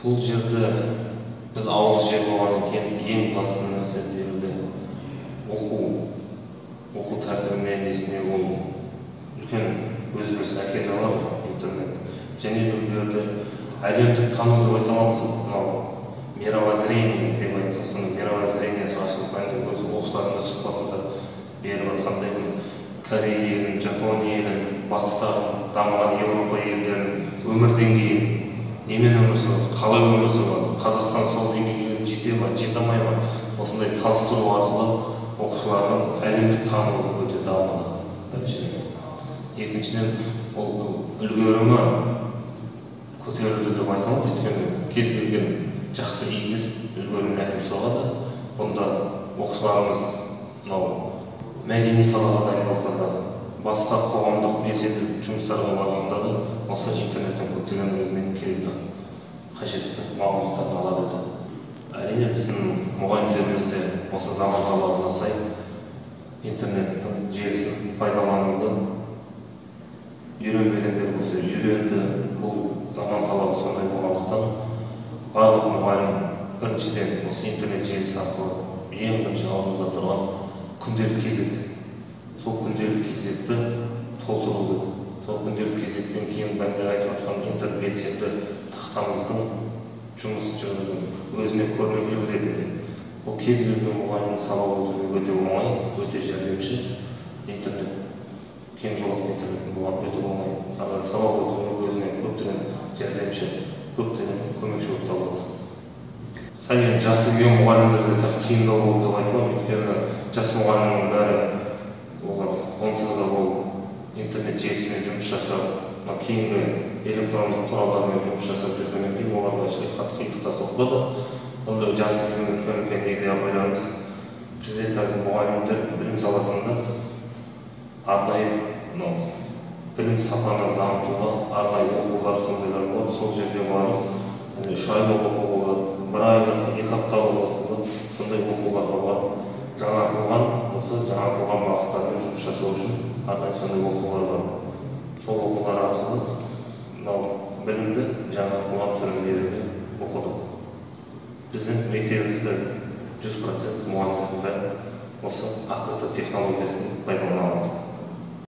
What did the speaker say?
Бұл жерде біз ауыл жер болғаннан кейін ең басты нәрсе берілді оқу тәртібіне, несіне ол үлкен өзгеріс әкеле алады интернет. Және бұл жерде әлемдік тану деп айта аламыз, мынау мировоззрение деп айтсақ, соның мировоззрениесі ашылып, енді өз оқушыларымыз сұхбатында беріп жатқандай, Корея елін, Жапония елін, батыстағы дамыған Еуропа елдерінің өмір деңгейін, немен өмір сүреді, қалай өмір сүреді, Қазақстан сол деңгейге жете ма, жете алмай ма, осындай салыстыру арқылы оқушылардың әлемдік тануы өте дамыды біріншіден. Екіншіден, ол үлгерімі көтерілді деп айта аламыз, өйткені кез келген жақсы игі іс үлгеріміне әкеліп соғады. Бұнда оқушыларымыз мынау мәдени салаға дайындалса да, басқа қоғамдық белсенді жұмыстарға барғанда да осы интернеттен көптеген өзіне керекті қажетті мағлұматтарды ала білді. Әрине, біздің мұғалімдеріміз де осы заман талабына сай интернеттің желісін пайдалануды үйренбегендер болса үйренді. Бұл заман талабы сондай болғандықтан барлық мұғалім біріншіден осы интернет желісі арқылы ең бірінші алдымызда тұрған күнделік кезек, сол күнделік кезекті толтыруды, сол күнделік кезектен кейін бәрінде айтып жатқан интербелсенді тақтамыздың жұмысын жүргізу өзіне көрнекілік ретінде бұл кез келген мұғалімнің сабақ өтуге өте оңай, өте жәрдемші. Интернет, кең жолақты интернеттің болғаны өте оңай. Ары сабақ өтуге өзіне көптеген жәрдемші, көптеген көмекші болып табылады. Сәл енді жасы үлкен мұғалімдерге сәл қиындау болды деп айта аламын, өйткені жас мұғалімнің бәрі олар онсыз да ол интернет желісімен жұмыс жасап, мына кейінгі электрондық құралдармен жұмыс жасап жүргеннен кейін оларға ешқандай қатты қиындыққа соқпады. Бұнда жасы үлкен үлкен егде апайларымыз, бізде қазір мұғалімдер білім саласында арнайы мынау білім сапаны дамытуға арнайы оқулар сондайлар болады. Сол жерде барып 3 айлық оқу болады, 1 айлық, 2 апталық оқу болады. Сондай оқуларға барып жаңартылған, осы жаңартылған бағыттармен жұмыс жасау үшін арнайы сондай оқулар бар. Сол оқулар арқылы мынау білімді жаңартылған түрін беруге оқыдық. Біздің мектебімізде 100% мұғалімдердің бәрі осы АКТ технологиясын пайдалана алады.